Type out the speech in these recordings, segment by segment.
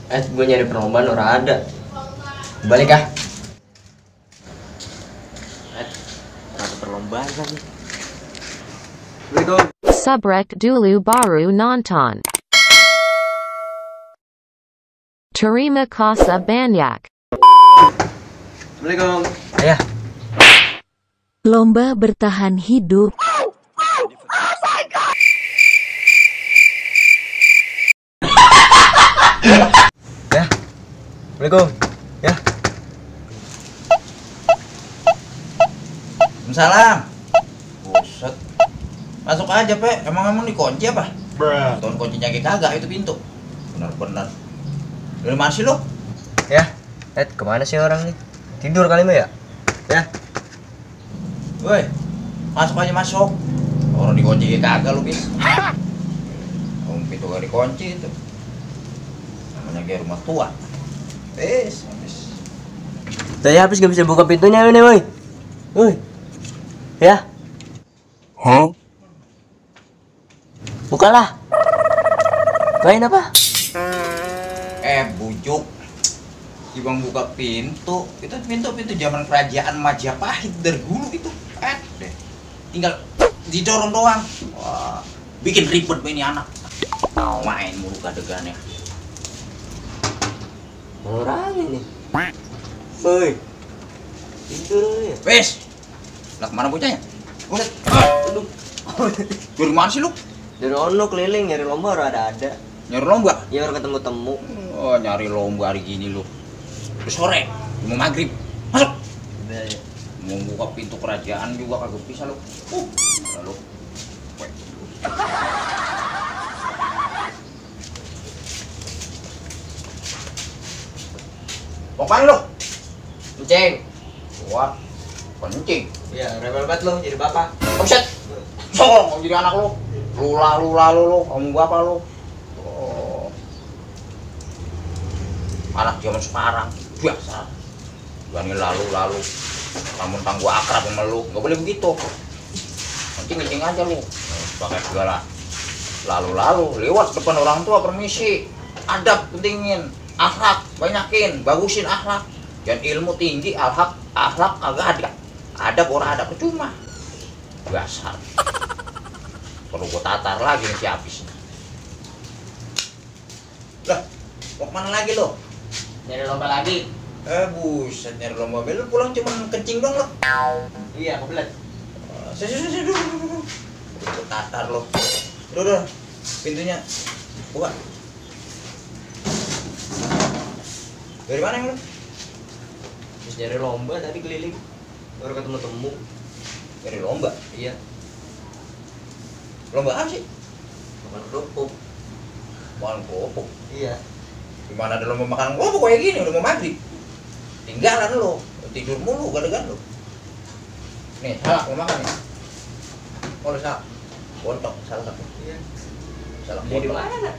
Gue nyari perlombaan orang ada. Balik ah. Ada perlombaan kan nih. Subrek dulu baru nonton. Terima kasih banyak. Assalamualaikum. Ayah. Lomba bertahan hidup. Ya. Assalamualaikum. Ya. Salam. Buset. Masuk aja, Pe. Emang kamu dikunci apa? Tahun kuncinya kagak itu pintu. Benar-benar. Dari mana sih lo? Ya. Kemana sih orang nih? Tidur kali mah ya? Ya. Woi. Masuk aja masuk. Orang dikunci kagak lu, Bis. Kamu pintu gak dikunci itu. Namanya kayak rumah tua. Habis. Saya habis gak bisa buka pintunya ini, woi. Woi. Ya. Hah? Bukalah. Main apa? Bujuk. Ibang buka pintu. Itu pintu zaman kerajaan Majapahit dari dulu itu. Deh. Tinggal didorong doang. Wah, bikin ribet ini anak. Main mulu kadegannya. Orang ini. Woi. Tidur ya. Wes. Lah kemana bocahnya? Buset. Aduh. Dari mana sih lu? Dari ono keliling nyari lomba orang ada. Nyari lomba? Ya orang ketemu temu. Oh, nyari lomba hari gini lu. Udah sore, mau maghrib. Masuk. Udah ya. Mau buka pintu kerajaan juga kagak bisa lu. Lalu. Mau kemana lu? Kencing. Wah, kencing. Iya, rebel banget lo jadi bapak. Buset. Songong mau jadi anak lu. Lu, kamu bapak lu. Oh. Anak zaman sekarang biasa. Berani lalu. Namun tang gua akrab sama lu, nggak boleh begitu. Kencing aja lu. Pakai segala lalu lewat depan orang tua permisi. Adab pentingin, akhlak banyakin, bagusin akhlak. Dan ilmu tinggi, akhlak kagak ada. Adab orang ada percuma. Dasar. Perlu gua tatar lagi nih si habis. Lah, mau kemana lagi lo? Nyari lomba lagi. Buset, nyari lomba lu pulang cuma kencing dong lo. Iya, kebelet. Dulu. Gua tatar lo. Udah. Pintunya buka. Dari mana yang lu? Terus nyari lomba tadi keliling. Baru ketemu temu. Dari lomba. Iya. Lomba apa sih? Makan kerupuk. Makan kerupuk. Iya. Gimana ada lomba makan kerupuk kayak gini udah mau maghrib? Tinggalan lo, tidur mulu gadegan lo. Nih, salak mau makan nih. Oh, lu salak. Bontok salak apa? Iya. Salak Beli di bontok. mana?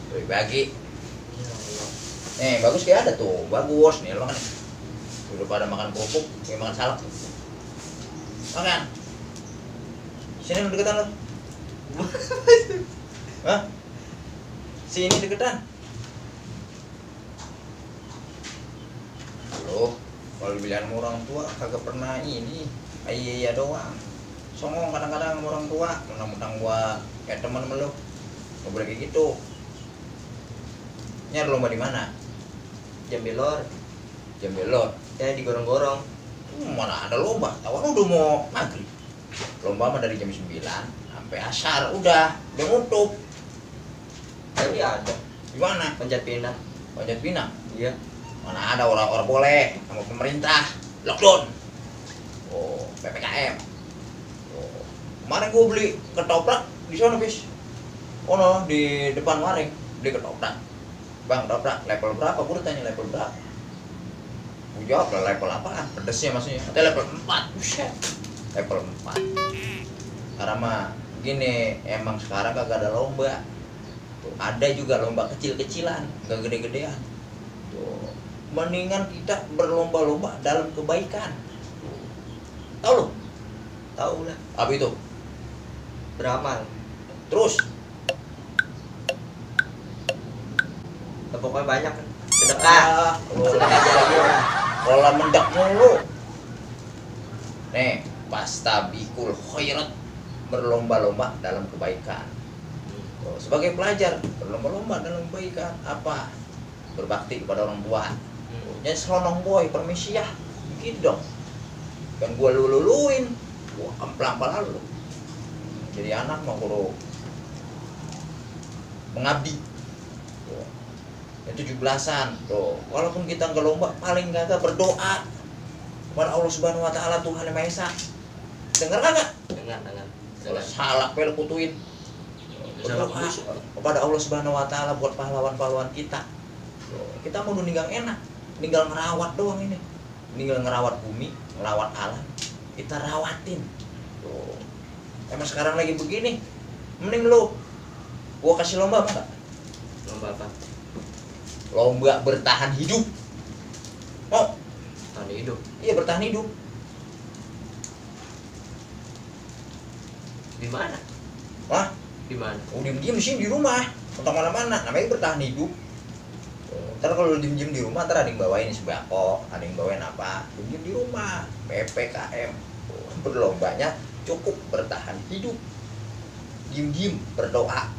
Tuh, bagi. Nih, bagus kayak ada tuh. Bagus nih lo makan nih. Udah pada makan kerupuk, kayak makan salak. Makan. Sini lu deketan lo. Hah? Sini deketan. Loh, kalau dibilang sama orang tua kagak pernah ini. Iya doang. Songong kadang-kadang sama orang tua, mentang-mentang gua kayak temen sama lu. Gak boleh kayak gitu. Nyari lomba di mana? Jambelor. Ya Ya digorong-gorong. Mana ada lomba? Tahu udah mau maghrib. Lomba mah dari jam 9 sampai asar udah nutup. Tapi ada. Di mana? Panjat pinang. Panjat Pinang. Iya. Mana ada orang-orang boleh sama pemerintah lockdown. Oh, PPKM. Oh, kemarin gua beli ketoprak di sana, bis. Oh no, di depan waring beli ketoprak. Bang, ketoprak level berapa? Gua tanya level berapa. Gua jawab lah level apaan? Pedesnya maksudnya. Katanya level 4. Buset. Level 4. Karena mah gini, emang sekarang kagak ada lomba. Tuh, ada juga lomba kecil-kecilan, gak gede-gedean. Tuh, mendingan kita berlomba-lomba dalam kebaikan. Tahu lo? Tahu lah. Apa itu? Beramal. Terus Apa pokoknya banyak. Sedekah. Pola mendak mulu. Nih, pastabikul khairat, berlomba-lomba dalam kebaikan. Tuh, sebagai pelajar berlomba-lomba dalam kebaikan apa? Berbakti kepada orang tua. Jadi seronong boy, permisi ya, gitu dong. Kan gua luluin, gua amplang-amplang lu. Jadi anak mau kudu mengabdi. Tuh. Ya 17-an tuh. Walaupun kita nggak lomba, paling nggak berdoa kepada Allah Subhanahu Wa Taala, Tuhan Yang Maha Esa. Dengar kagak? Dengar. Kalau salah pel kutuin. Berdoa kepada Allah Subhanahu Wa Taala buat pahlawan-pahlawan kita. Tuh. Kita mau ninggal enak, tinggal ngerawat doang ini. Tinggal ngerawat bumi, ngerawat alam. Kita rawatin. Tuh. Emang sekarang lagi begini, mending lu gua kasih lomba apa enggak? Lomba apa? Lomba bertahan hidup. Oh, Tahun hidup. iya bertahan hidup. Di mana? Wah, Di mana? diem-diem di sini di rumah, untuk mana-mana. Namanya bertahan hidup. Ntar kalau lu diem-diem di rumah, ntar ada yang bawain sembako, ada yang bawain apa? Diem-diem di rumah, PPKM. Berlombanya cukup bertahan hidup. Diem-diem berdoa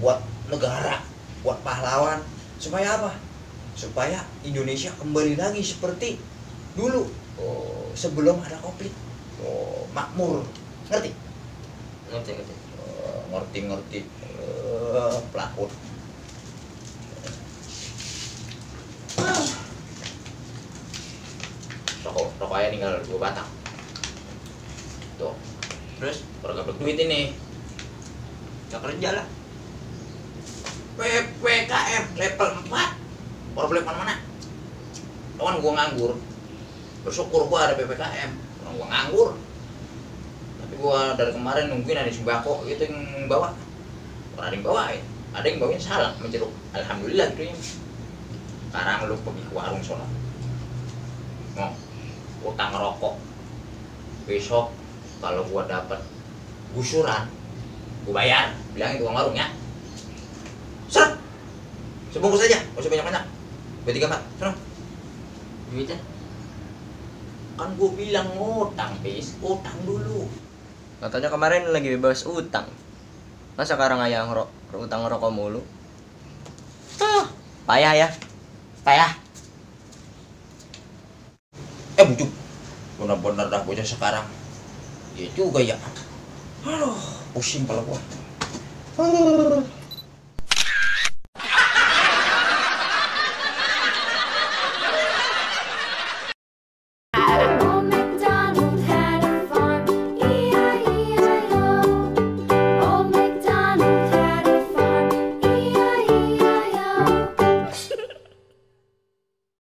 buat negara, buat pahlawan. Supaya apa? Supaya Indonesia kembali lagi seperti dulu. Oh, sebelum ada Covid. Oh, makmur. Ngerti? Ngerti. Ngerti. Pelakon. Rokok aja tinggal 2 batang. Tuh. Terus Bergabung duit ini. nggak kerja lah. PPKM level 4. Orang boleh mana-mana. Kan gua nganggur. Bersyukur gua ada PPKM. Orang gua nganggur. Tapi gua dari kemarin nungguin ada sembako gitu yang bawa. Orang ada yang bawain. Ada yang bawain salak menjeruk. Alhamdulillah gitu ya. Sekarang lu pergi ke warung sono. Oh, utang rokok. Besok kalau gua dapat gusuran, gua bayar. Bilangin tukang warung ya. Serap. Sebungkus aja, gak usah banyak-banyak. B34, serap. Duitnya? Kan gua bilang ngutang, Pis. Utang dulu. Katanya kemarin lagi bebas utang. Masa sekarang ayah utang rokok mulu? Payah ya. Payah. Bujuk. Benar-benar dah bocah sekarang. Iya juga ya. Aduh, pusing kepala gua.